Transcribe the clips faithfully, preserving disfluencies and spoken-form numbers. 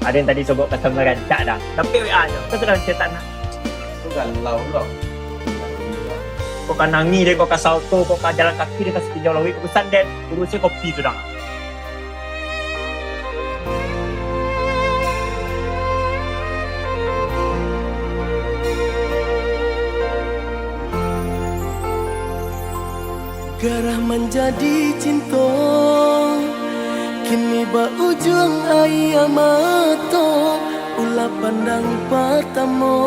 Ado nan tadi sogot ka samarancak dah. Tapi W A jo. Kau sudah cetak nak. Tu galau lo. Kau ka nangih deh, kau ka saoto, kau ka jalan kaki deh ka sapinjau lauik. Urusan den, urusan kopi tu dah. Garah manjadi cinto, kini ba-ujuang aia mato. Ulah pandang patamo,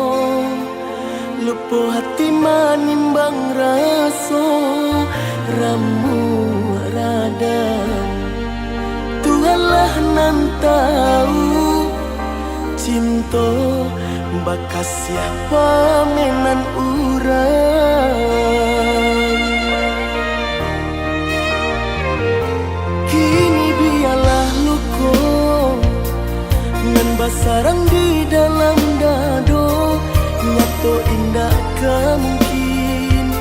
lupo hati manimbang raso, ramuak radang. Tuhanlah nan tau, cinto bakasiah pamenan urang. Kini bialah luko nan basarang di dalam dado, nyato indak ka mungkin.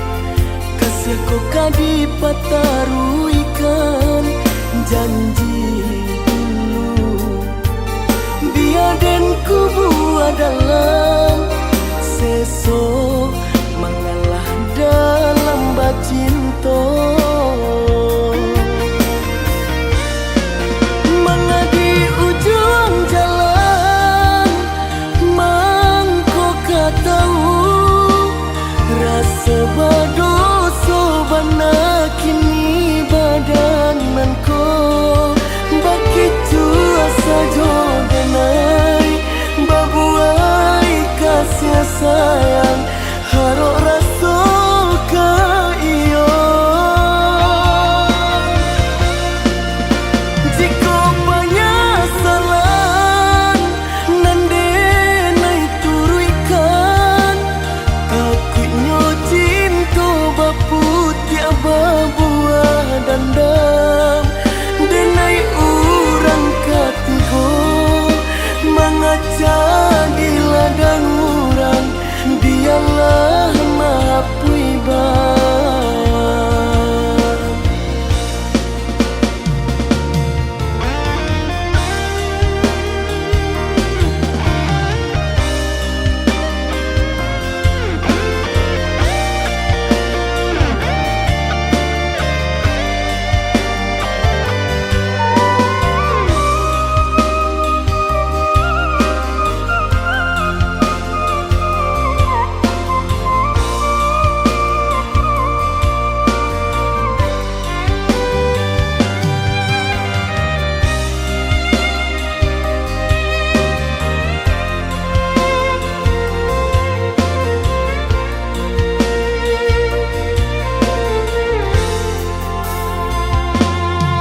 Kasiah ko ka dipataruihkan janji dulu. Bia den kubua dalam seso mangalah dalam bacinto. Manga di ujuang jalan, mangko ka tau, raso badoso bana kini badan nan ko. Bakitu sajo denai, babuai kasiah sayang, harok raso ka iyo. Jikok panyasalan nan denai turuikkan, takuiknyo cinto baputiak babuah dandam. Denai urang katigo mangaca di ladang urang, bialah maapuih baa.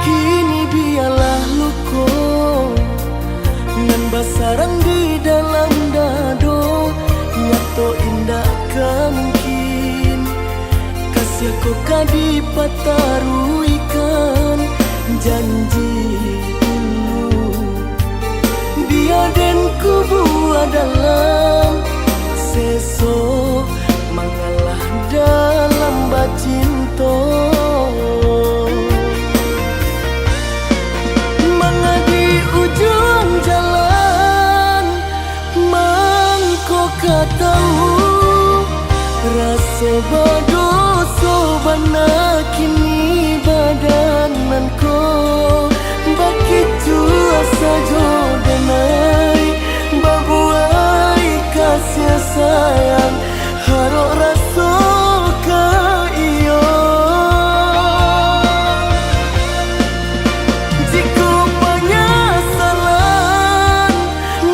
Kini bialah luko nan basarang di dalam dado, nyato indak ka mungkin. Kasiah ko ka dipataruihkan janji dulu. Bia den kubua dalam seso mangalah dalam bacinto. Manga di ujuang jalan, mangko ka tau, raso badoso bana kini badan nan ko. Bakitu sajo denai, babuai kasiah sayang, harok raso ka iyo. Jikok panyasalan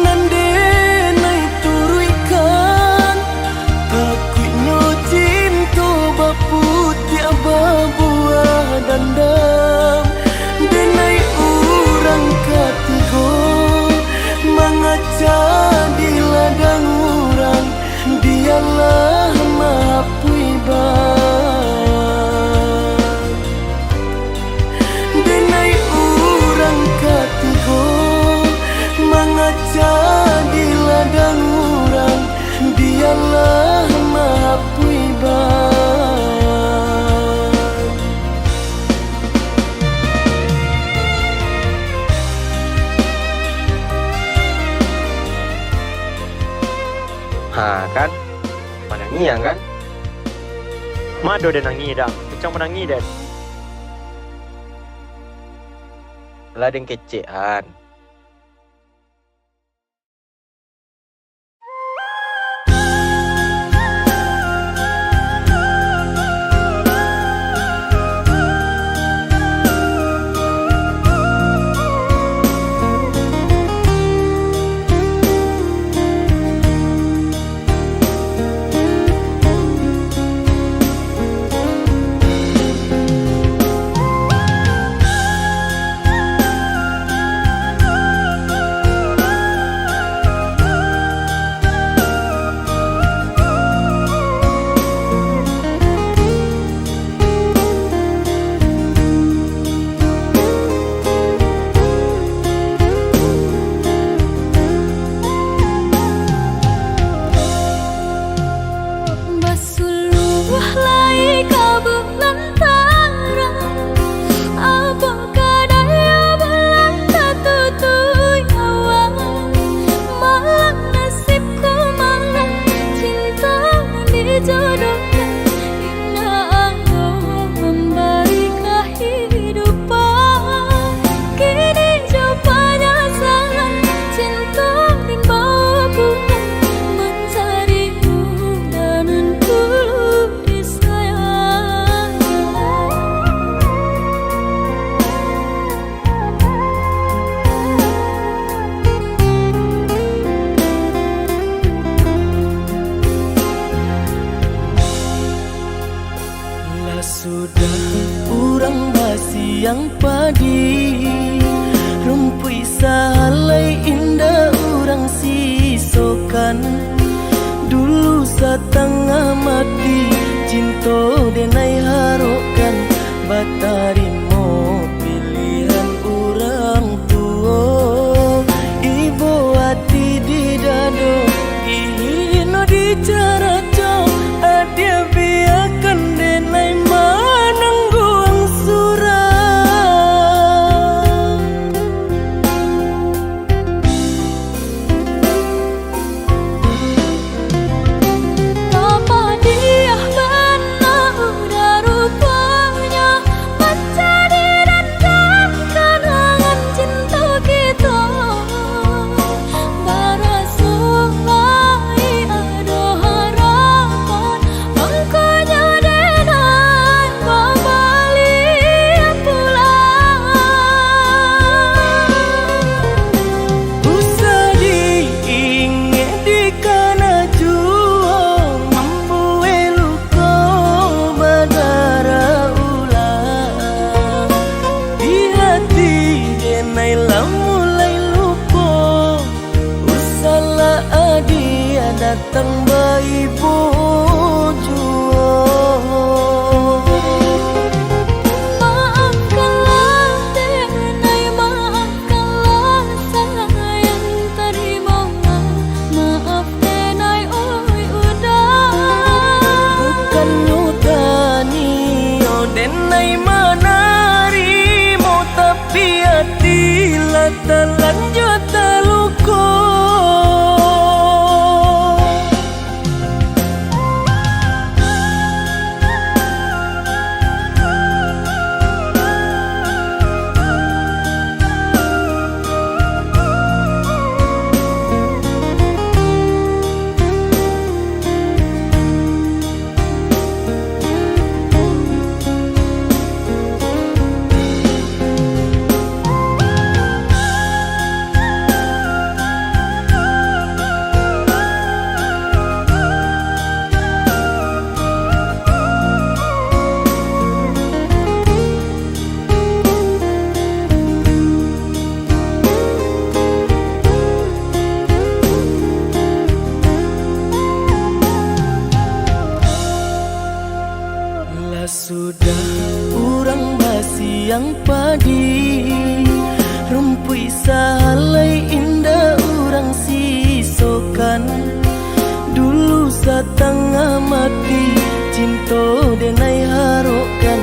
nan denai turuikkan, takuiknyo cinto baputiak babuah dandam. Denai urang katigo mangaca di ladang urang, bialah Nangih kan? Ma ado den nangih, Dang. Kucang manangih den. Lah den kecek an. Basuluah lai ka bulan tarang, abok ka daya bulan tatutuik awan. Malang nasibku, malang cinta dijodohkan, indak ado mambari kahidupan. Kini jo panyasalan, cinto nan bawa pulang, mancari muda nan tulus disayang. Lah sudah urang basiang padi, rumpuik sahalai indak urang sisokan. Dulu satangah mati, cinto denai harokkan, batarimo pilihan urang tuo. Ibo ati di dado, dihino dicaraco, adiak biakan denai manangguang surang. Tapadiah bana udah ruponyo, mancari dandang kanangan cinto kito. Baraso lai ado harapan, mangkonyo denai babaliak pulang. Usah diingek dikana juo, mambuek luko badarah ulang. Di hati denai lah mulai luko, usahlah adiak datang baibo juo. Maafkanlah denai, maafkanlah sayang, tarimalah maaf denai, oi udah. Bukannyo taniyo denai manarimo, tapi ati lah talanjua taluko. Lah sudah urang basiang padi, rumpuik sahalai indak urang sisokan. Dulu satangah mati, cinto denai harokkan,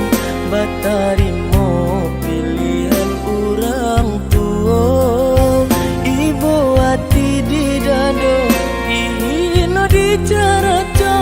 batarimo pilihan urang tuo. Ibo ati di dado, dihino dicaraco,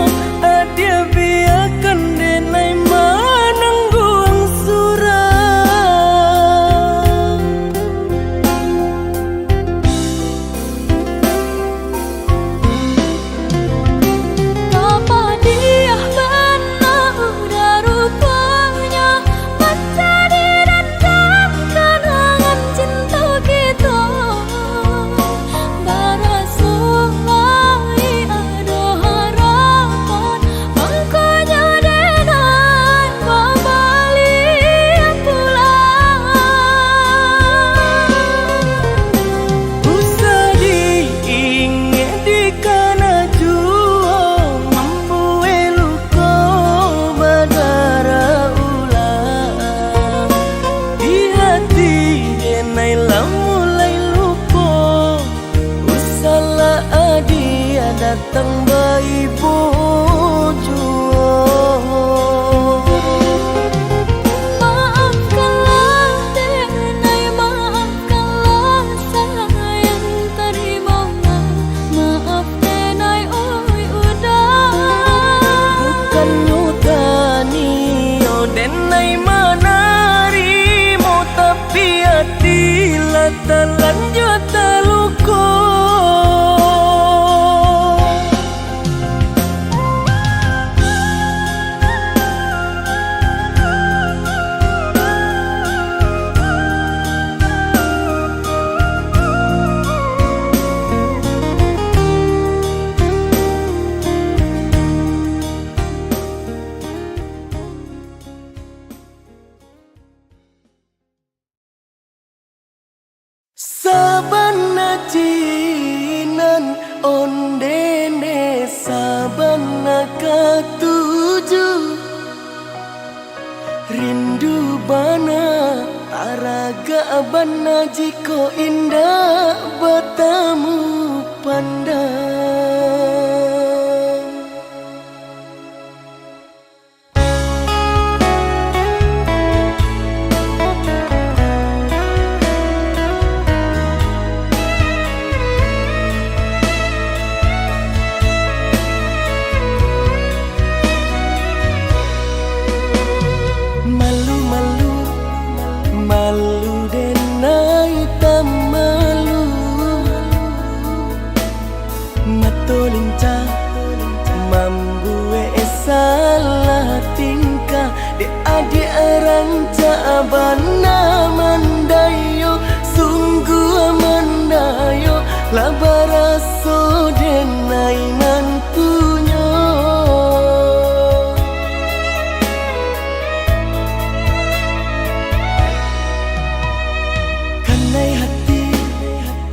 Manarimo tapi ati lah talanjua taluko. Sabana cinan ondene, sabana katuju. Rindu bana, taragak bana jikok indak batamu pandang. Malu, malu, malu denai tamalu. Mato lincah mambuek salah tingkah, dek adiak rancak bana mandayo, sungguah mandayo, lah baraso denai nan punyo. Kanai hati,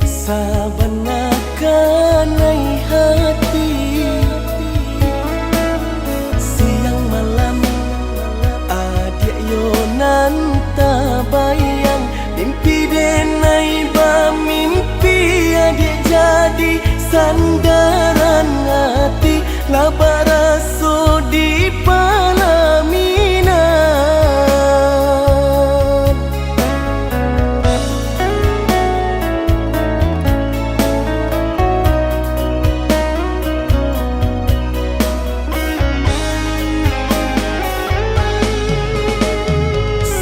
sabana kanai hati. Siang malam, adiak yo nan tabayang. Mimpi denai bamimpi, adiak jadi sandaran ati. Lah baraso di palaminan.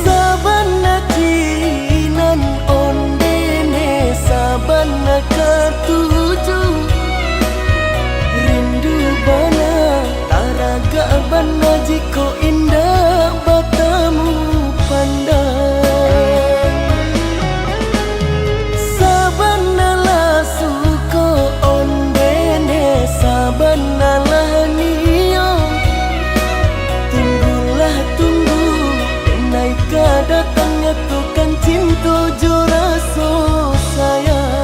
Sabana cinan ondene, sabana katuju. Rindu bana, taragak bana jikok indak batamu pandang. Sabana lah suko ondene, sabana lah nio. Tunggulah tunggu, denai ka datang nyatokan cinto jo raso sayang.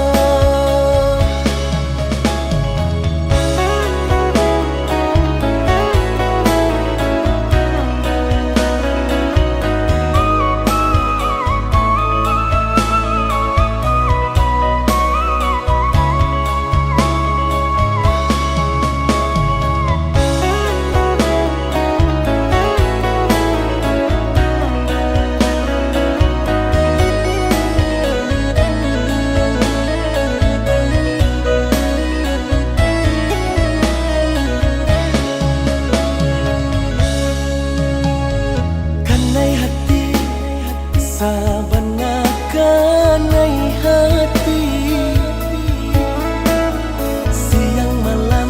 Kanai hati, sabana kanai hati. Siang malam,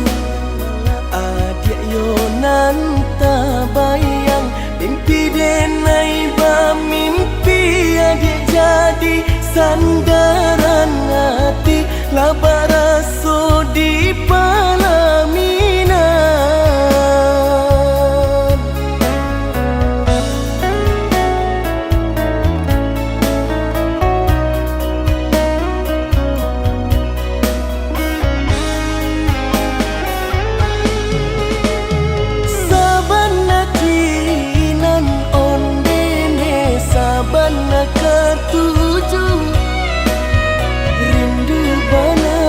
adiak yo nan tabayang. Mimpi denai bamimpi, adiak jadi sandaran ati. Lah baraso di palaminan. Sabana cinan ondene, sabana katuju. Rindu bana,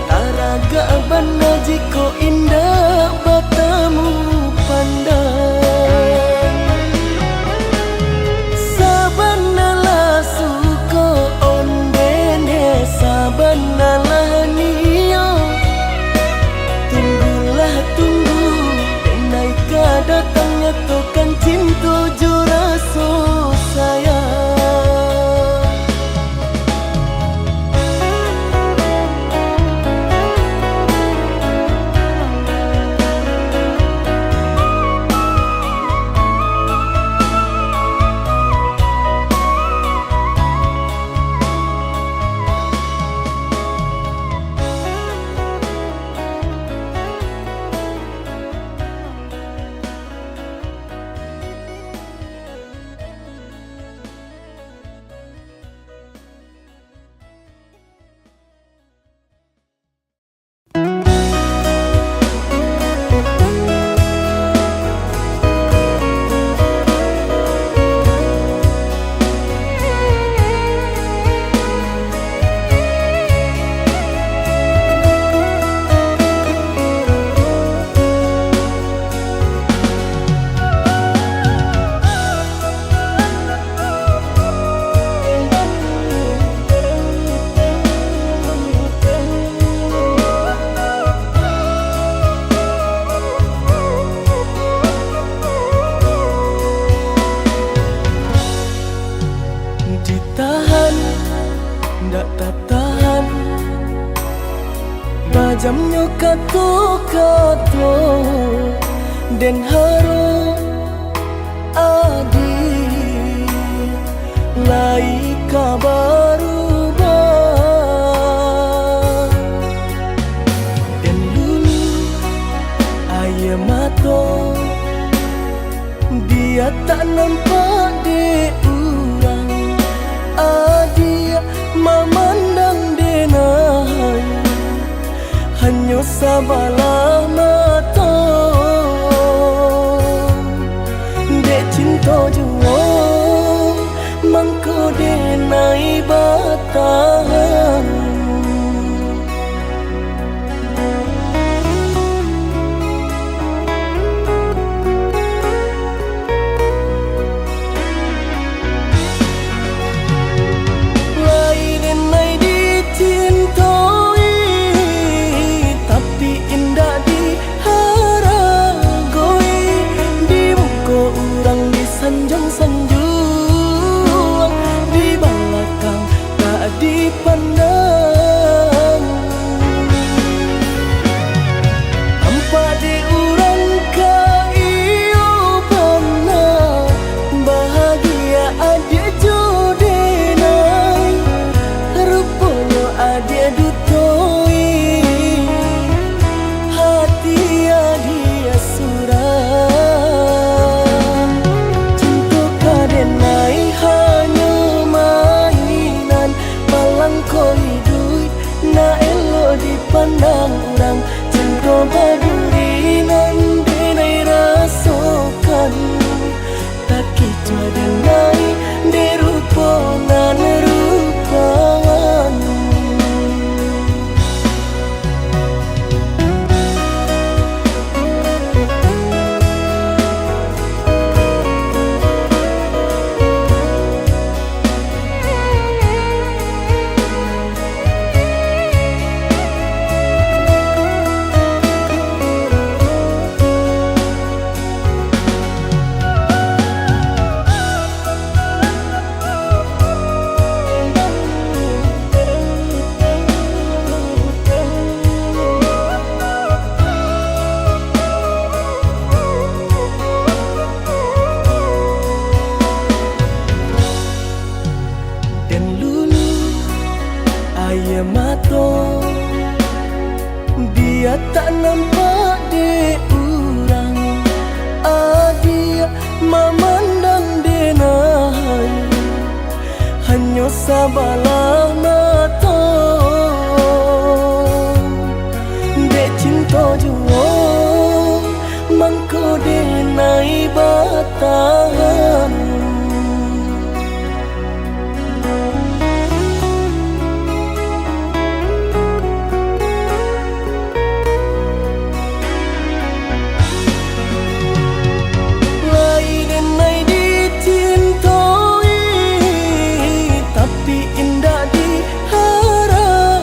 taragak bana jikok indak batamu pandang. Sabana lah suko ondene, sabana lah nio. Tunggulah tunggu, denai ka datang nyatokan cinto jo raso Diamnyo kato-kato, den harap adiak lai ka barubah. Den luluih aia mato, bia tak nampak dek urang, adiak mamandang denai, hanyo sabalah mato. Dek cinto juo, mangko denai batahan. Lai denai dicintoi, tapi indak diharagoi. Di muko urang disanjuang-sanjuang, di balakang tak dipandang. Tampak dek urang ka iyo bana, bahagia adiak jo denai. Ruponyo adiak dutoi, hati adiak surang. Cinto ka denai hanyo mainan, palangko iduik nak elok dipandang urang. Cinto baduri nan denai rasokan, takicuah denai dek rupo nan rupawan. Den luluih aia mato, bia tak nampak dek urang, adiak mamandang denai, hanyo sabalah mato. Dek cinto juo, mangko denai batahan. Lai denai dicintoi, tapi indak diharagoi.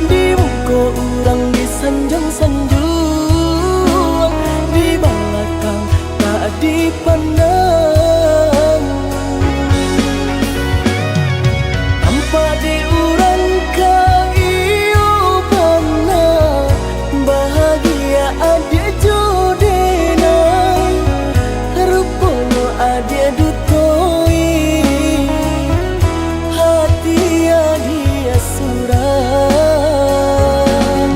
Di muko urang disanjuang-sanjuang, di balakang tak dipandang. Tampak dek urang ka iyo bana, bahagia adiak jo denai. Ruponyo adiak dutoi, hati adiak surang.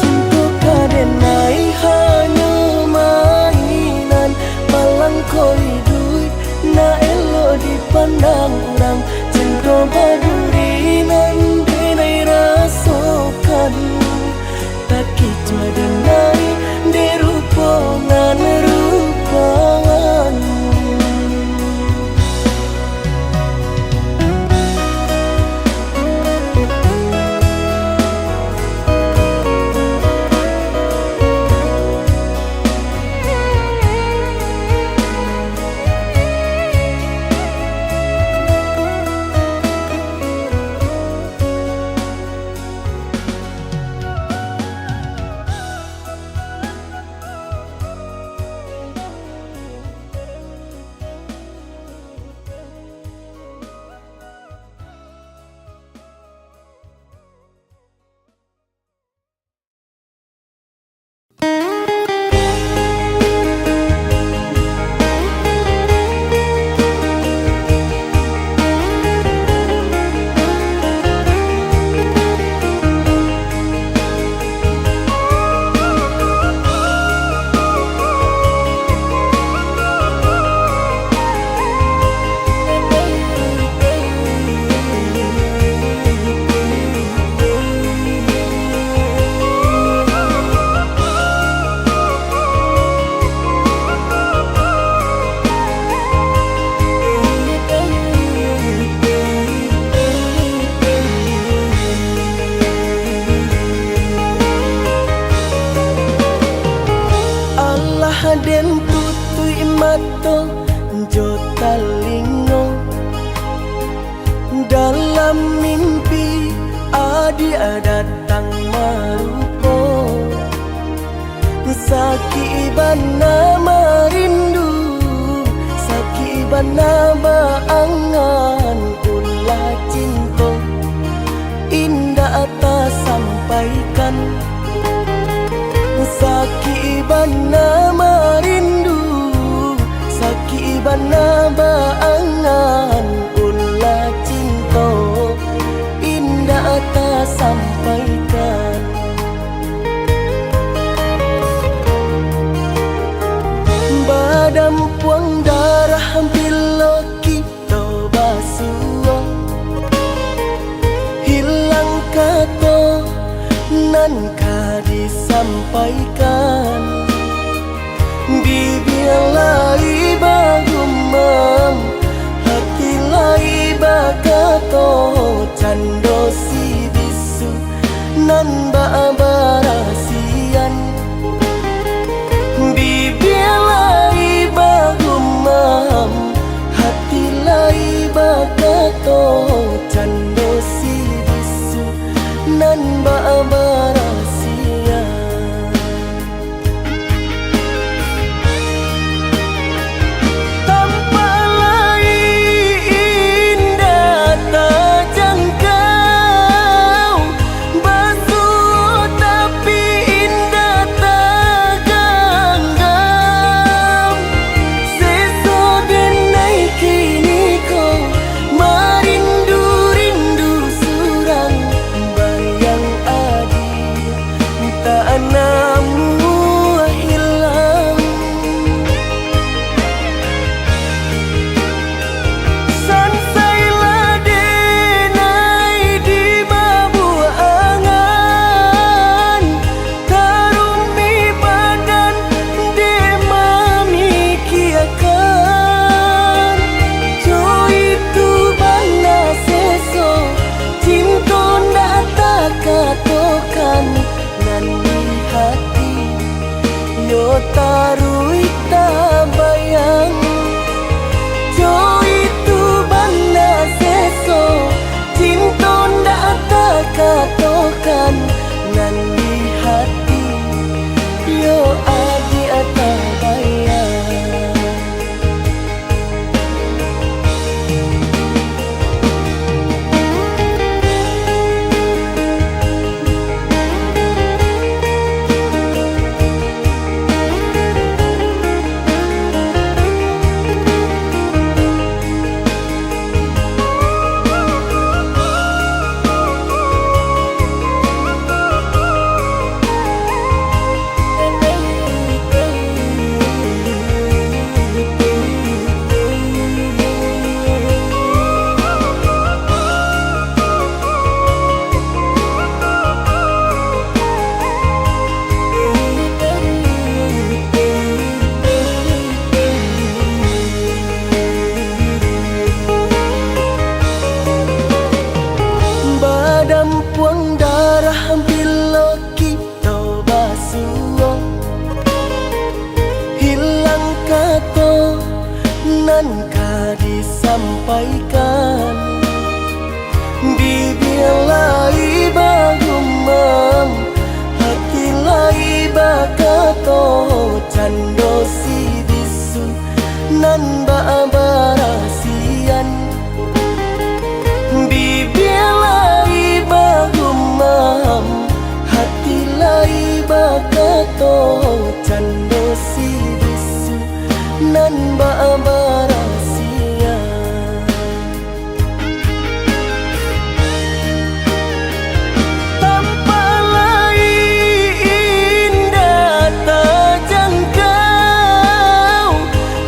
Cinto ka denai hanyo mainan, palangko iduik nak elok dipandang urang. Cinto baduri nan denai rasokan, takicuah denai dek rupo nan rupawan. jo talingo. Dalam mimpi, adiak datang marupo. Sakik bana marindu, sakik bana baangan ulah cinto. Indak tasampaikan. Sakik bana marindu, sakik bana baangan ulah cinto, indak tasampaikan. Badampuang darah bilo ki- to basuo. Hilang kato nan ka disampaikan. Bibia lai bagumam, hati lai bakato, cando si bisu nan bak barasian. Bibia lai bagumam, hati lai bakato, cando si bisu nan bak barasian. Tampak lai indak tajangkau, basuo tapi indak taganggam. Seso denai kiniko, marindu-rindu surang, bayang adi tak namuah ilang. Sansai lah denai dibabuak angan, tarumik badan dek mamikiakan. Jo itu bana seso, cinto ndak takatokan nan di hati, yo taruih tabayang. Jo itu bana seso, cinto ndak takatokan nan di hati, yo adiak tabayang. Badampuang darah bilo kito basuo, hilang kato nan ka disampaikan. Bibia lai bagumam, hati lai bakato, cando si bisu nan bak barasian. Bibia lai bagumam, hati lai bakato, cando si bisu nan bak barasian. Tampak lai indak tajangkau,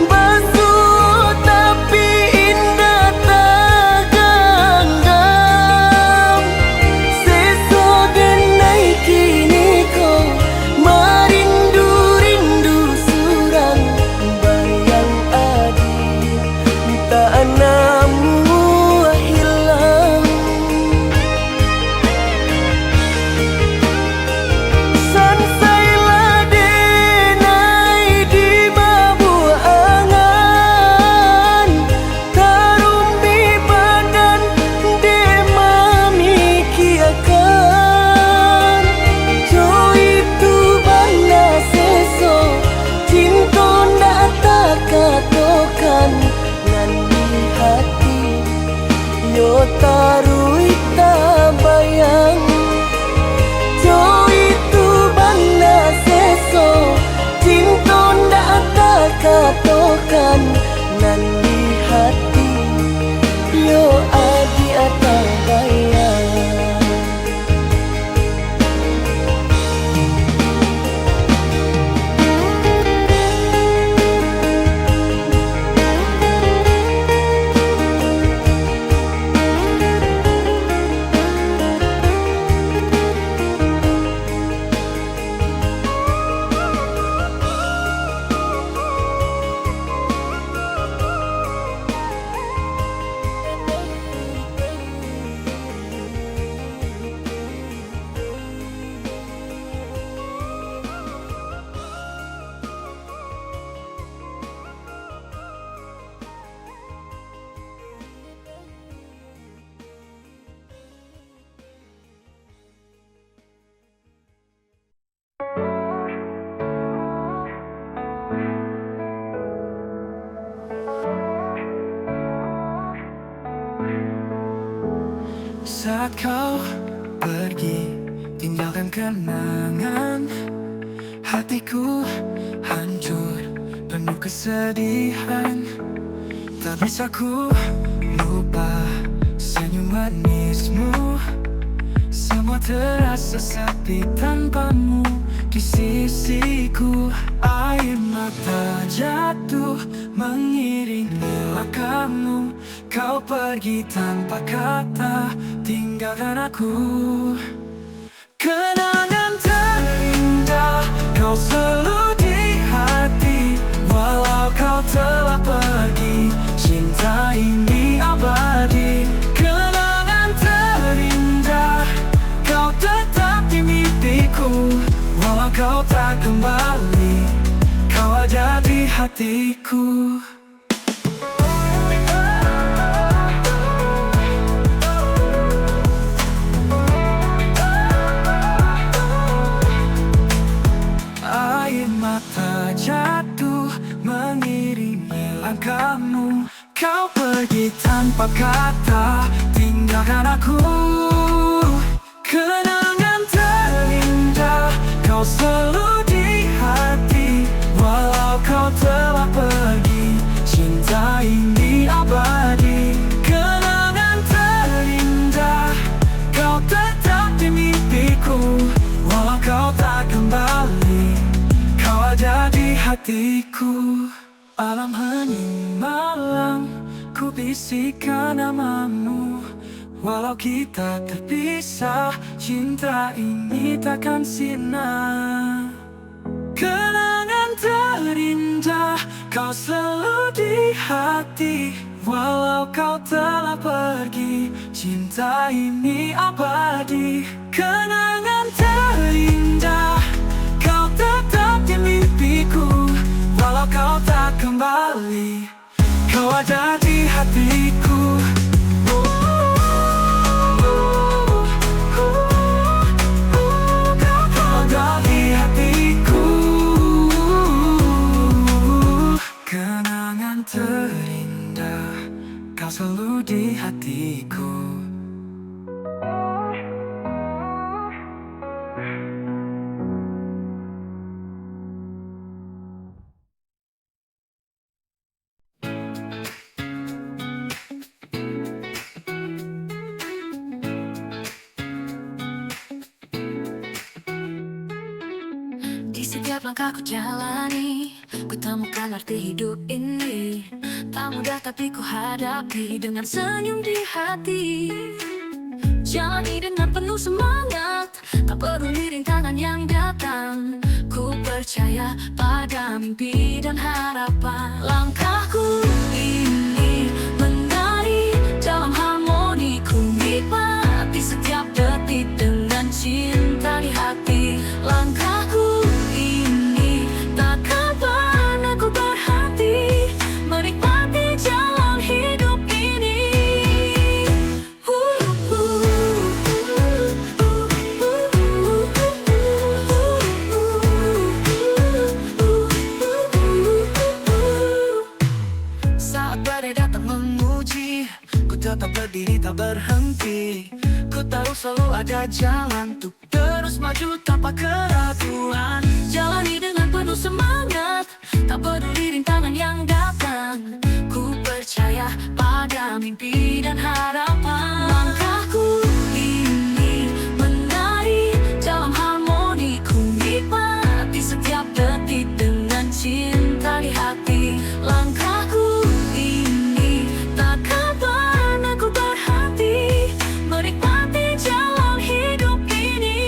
basuo tapi indak taganggam. Seso denai kiniko, marindu-rindu surang, bayang adi Taruih tabayang, jo itu bana seso, cinto ndak takatokan, nan di hati, yo adiak tabayang. Saat kau pergi, tinggalkan kenangan, hatiku hancur, penuh kesedihan. Tak bisa ku lupa senyum manismu. Semua terasa sepi tanpamu di sisiku. Air mata jatuh mengiringi langkahmu. Kau pergi tanpa kata, tinggalkan aku. Kenangan terindah, kau selalu di hati. Walau kau telah pergi, cinta ini abadi. Kenangan terindah, kau tetap di mimpiku. Walau kau tak kembali, kau ada di hatiku. Air mata jatuh mengiringi langkahmu. Kau pergi tanpa kata, tinggalkan aku. Kenangan terindah, kau selalu di hati. Walau kau telah pergi, cinta ini abadi. Kenangan terindah, kau tetap di mimpiku. Walau kau tak kembali, kau ada di hatiku. Alam hening malam, ku bisikkan namamu. Walau kita terpisah, cinta ini takkan sirna. Kenangan terindah, kau selalu di hati. Walau kau telah pergi, cinta ini abadi. Kenangan terindah, kau tetap di mimpiku. Walau kau tak kembali, kau ada di hatiku. Kau ada di hatiku. Kenangan terindah, kau selalu di hatiku. Di setiap langkah ku jalani, ku temukan arti hidup ini. Tak mudah tapi ku hadapi dengan senyum di hati. Jalani dengan penuh semangat, tak peduli rintangan yang datang. Ku percaya pada mimpi dan harapan. Langkahku ini menari dalam harmoni. Ku nikmati setiap detik dengan cinta di hati. Langkahku ini takkan pernah ku berhenti menikmati jalan hidup ini. Saat badai datang menguji, ku tetap berdiri tak berhenti. Ku tahu selalu ada jalan untuk terus maju tanpa keraguan. Jalani dengan penuh semangat, tak peduli rintangan yang datang. Ku percaya pada mimpi dan harapan. Langkahku ini menari dalam harmoni. Ku nikmati setiap detik dengan cinta di hati. Langkahku ini takkan pernah ku berhenti menikmati jalan hidup ini.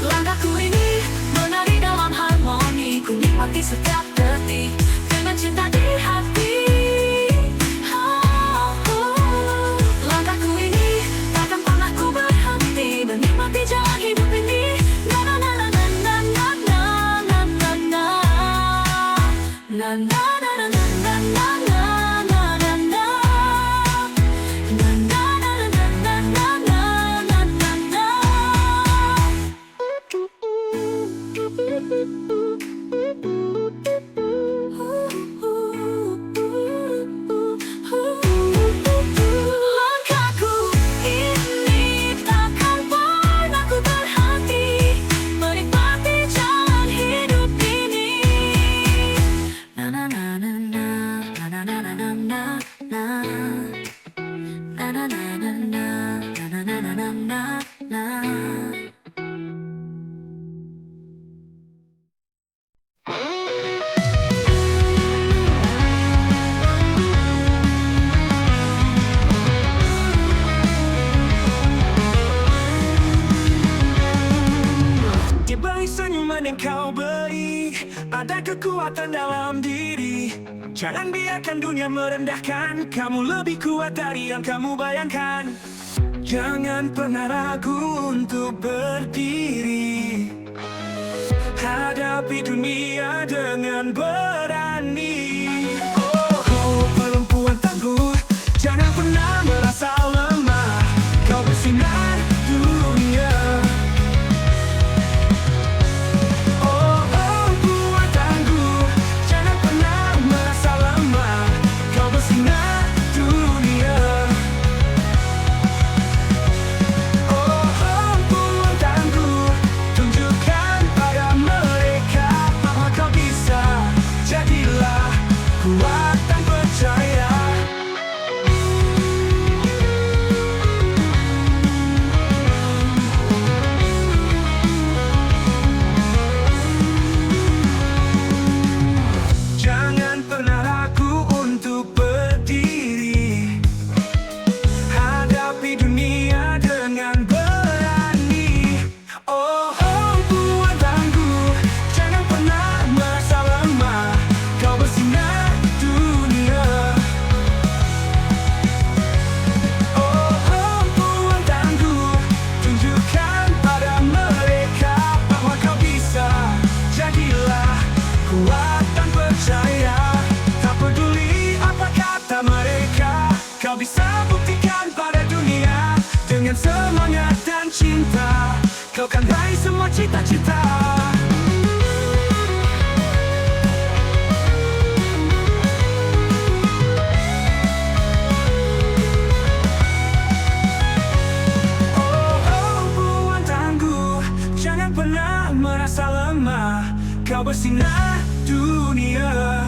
Langkahku ini menari dalam harmoni. Ku nikmati setiap detik dengan cinta di hati. Langkahku ini takkan pernah ku berhenti menikmati jalan hidup ini. Na, na, na, na. Langkahku ini takkan pernah ku berhenti menikmati jalan hidup ini. Na, na, na, na, na. Na, na, na, na, na, na. Di balik senyuman yang kau beri, ada kekuatan dalam diri. Jangan biarkan dunia merendahkan kamu lebih kuat dari yang kamu bayangkan. Jangan pernah ragu untuk berdiri. Hadapi dunia dengan berani. Oh, oh, perempuan tangguh, jangan pernah merasa lemah. Kau bersinar dunia. Oh, oh, perempuan tangguh, jangan pernah merasa lemah. Kau bersinar dunia. Oh, oh, perempuan tangguh, tunjukkan pada mereka bahwa kau bisa. Jadilah kuat dan percaya. Jangan pernah ragu untuk berdiri. Hadapi dunia dengan berani. Oh, oh, perempuan tangguh, jangan pernah merasa lemah. Kau bersinar dunia. Oh, oh, perempuan tangguh, tunjukkan pada mereka bahwa kau bisa. Jadilah kuat dan percaya. Tak peduli apa kata mereka, kau bisa buktikan pada dunia. Dengan semangat dan cinta, kau kan raih semua cita-cita. Oh, oh, perempuan tangguh, jangan pernah merasa lemah. Kau bersinar dunia.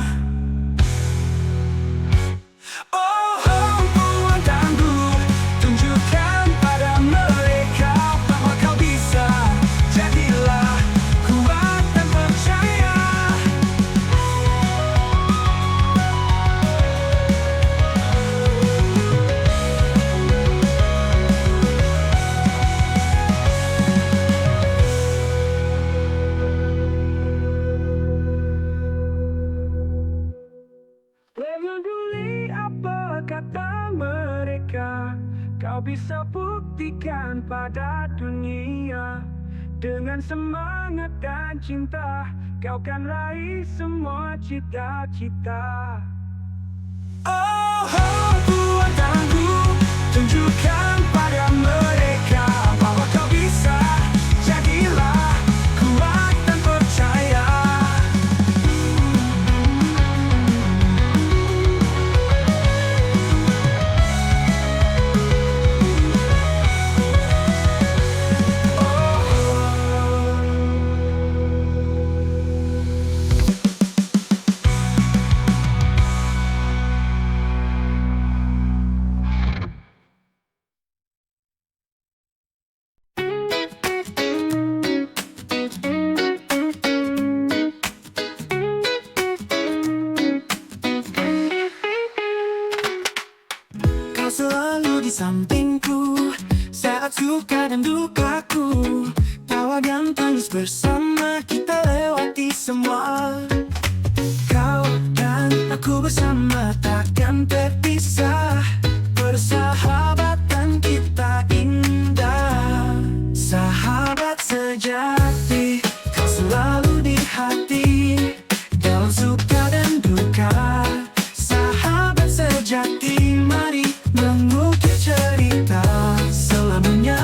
Oh, oh, perempuan tangguh, tunjukkan pada mereka bahwa kau bisa. Jadilah kuat dan percaya. Peduli apa kata mereka, kau bisa buktikan pada dunia. Dengan semangat dan cinta, kau kan raih semua cita-cita. Oh, oh, perempuan tangguh, tunjukkan pada mereka bahwa kau bisa. Sampingku, saat suka dan dukaku, tawa dan tangis bersama kita lewati semua. Kau dan aku bersama takkan terpisah, persahabatan kita indah. Sahabat sejati, kau selalu di hati, dalam suka dan duka. Sahabat sejati, mari mengukir cerita selamanya.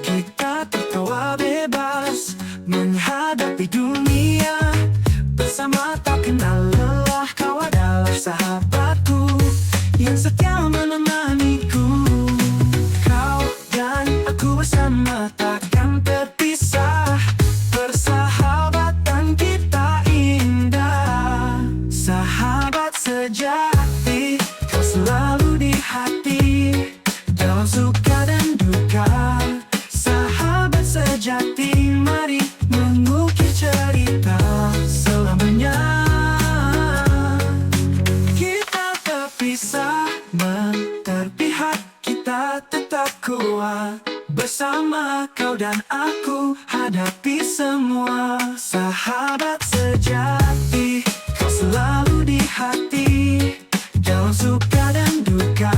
Kita tertawa bebas, menghadapi dunia bersama, tak kenal lelah. Kau adalah sahabatku yang setia menemaniku. Kau dan aku bersama takkan terpisah, persahabatan kita indah. Sahabat sejati, kau selalu di hati, dalam suka dan duka. Sahabat sejati, mari mengukir cerita selamanya. Kita terpisah, terpihak, kita tetap kuat. Bersama kau dan aku hadapi semua. Sahabat sejati, kau selalu di hati, dalam suka dan duka.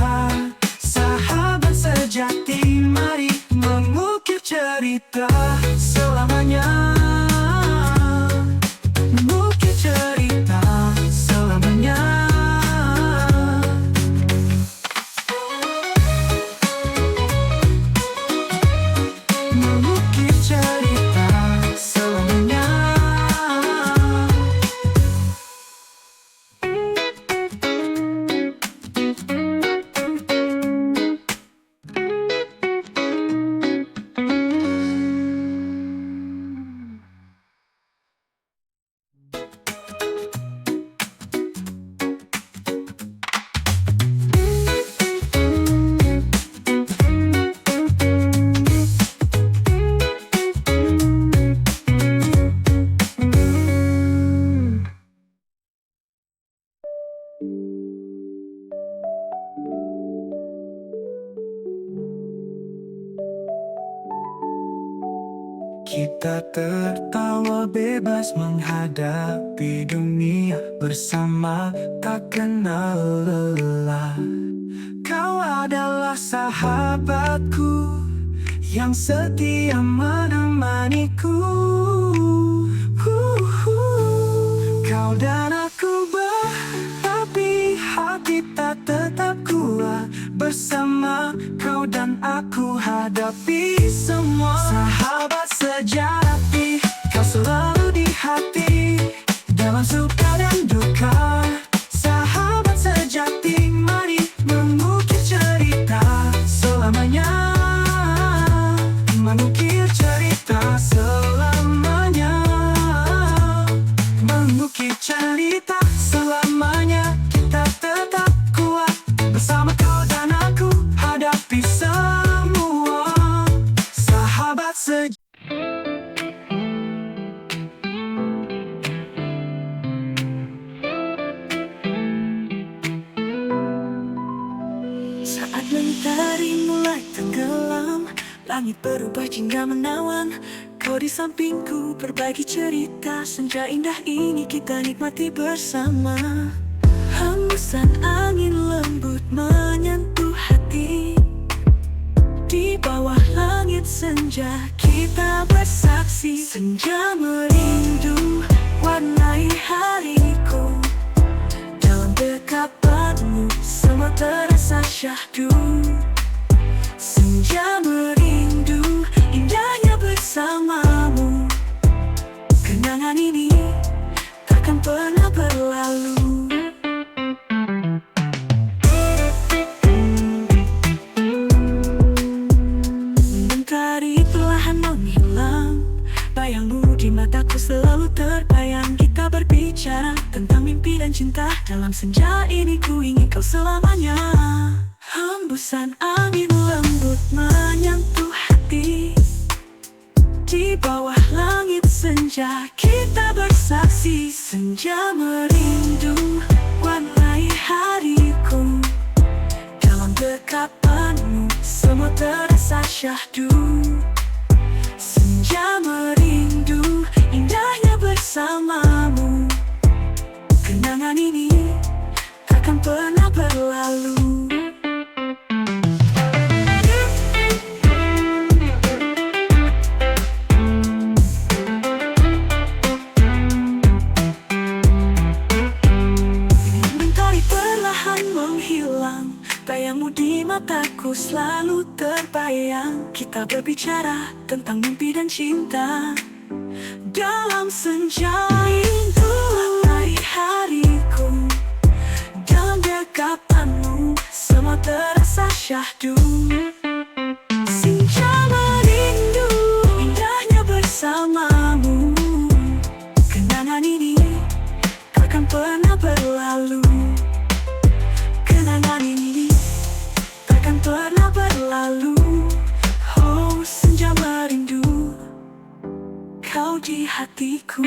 Sahabat sejati, mari mengukir cerita selamanya. Mengukir cerita selamanya. Mengukir cerita selamanya. Kita tertawa bebas menghadapi dunia bersama, tak kenal lelah. Kau adalah sahabatku yang setia menemaniku. Kau dan aku berlapis-lapis, hati tak tetap kuat. Bersama kau dan aku hadapi semua. Sahabat sejati, kau selalu di hati, dalam suka dan duka. Sahabat sejati, mari mengukir cerita selamanya. Mengukir cerita selamanya. Mengukir cerita selamanya. Kita tetap kuat. Bersama kau dan aku hadapi semua. Sahabat sejati. Saat mentari mulai tenggelam, langit berubah jingga menawan. Kau di sampingku berbagi cerita senja indah ini kita nikmati bersama. Hembusan angin lembut menyentuh hati. Di bawah langit senja kita bersaksi. Senja merindu warnai hariku. Dalam dekapanmu semua terasa syahdu. Senja merindu indahnya bersamamu. Kenangan ini takkan pernah berlalu. Mentari perlahan menghilang, bayangmu di mataku selalu terbayang. Kita berbicara tentang mimpi dan cinta, dalam senja ini ku ingin kau selamanya. Embusan angin lembut menyentuh hati. Di bawah langit senja kita bersaksi. Senja merindu, warnai hariku. Dalam dekapanmu semua terasa syahdu. Senja merindu, indahnya bersamamu. Kenangan ini takkan pernah berlalu. Mentari perlahan menghilang, bayangmu di mataku selalu terbayang. Kita berbicara tentang mimpi dan cinta. Dalam senja rindu, matahari hariku. Dalam dekapanmu, semua terasa syahdu. Senja merindu, indahnya bersamamu. Kenangan ini takkan pernah berlalu. Kenangan ini takkan pernah berlalu. Oh, senja merindu, kau di hatiku.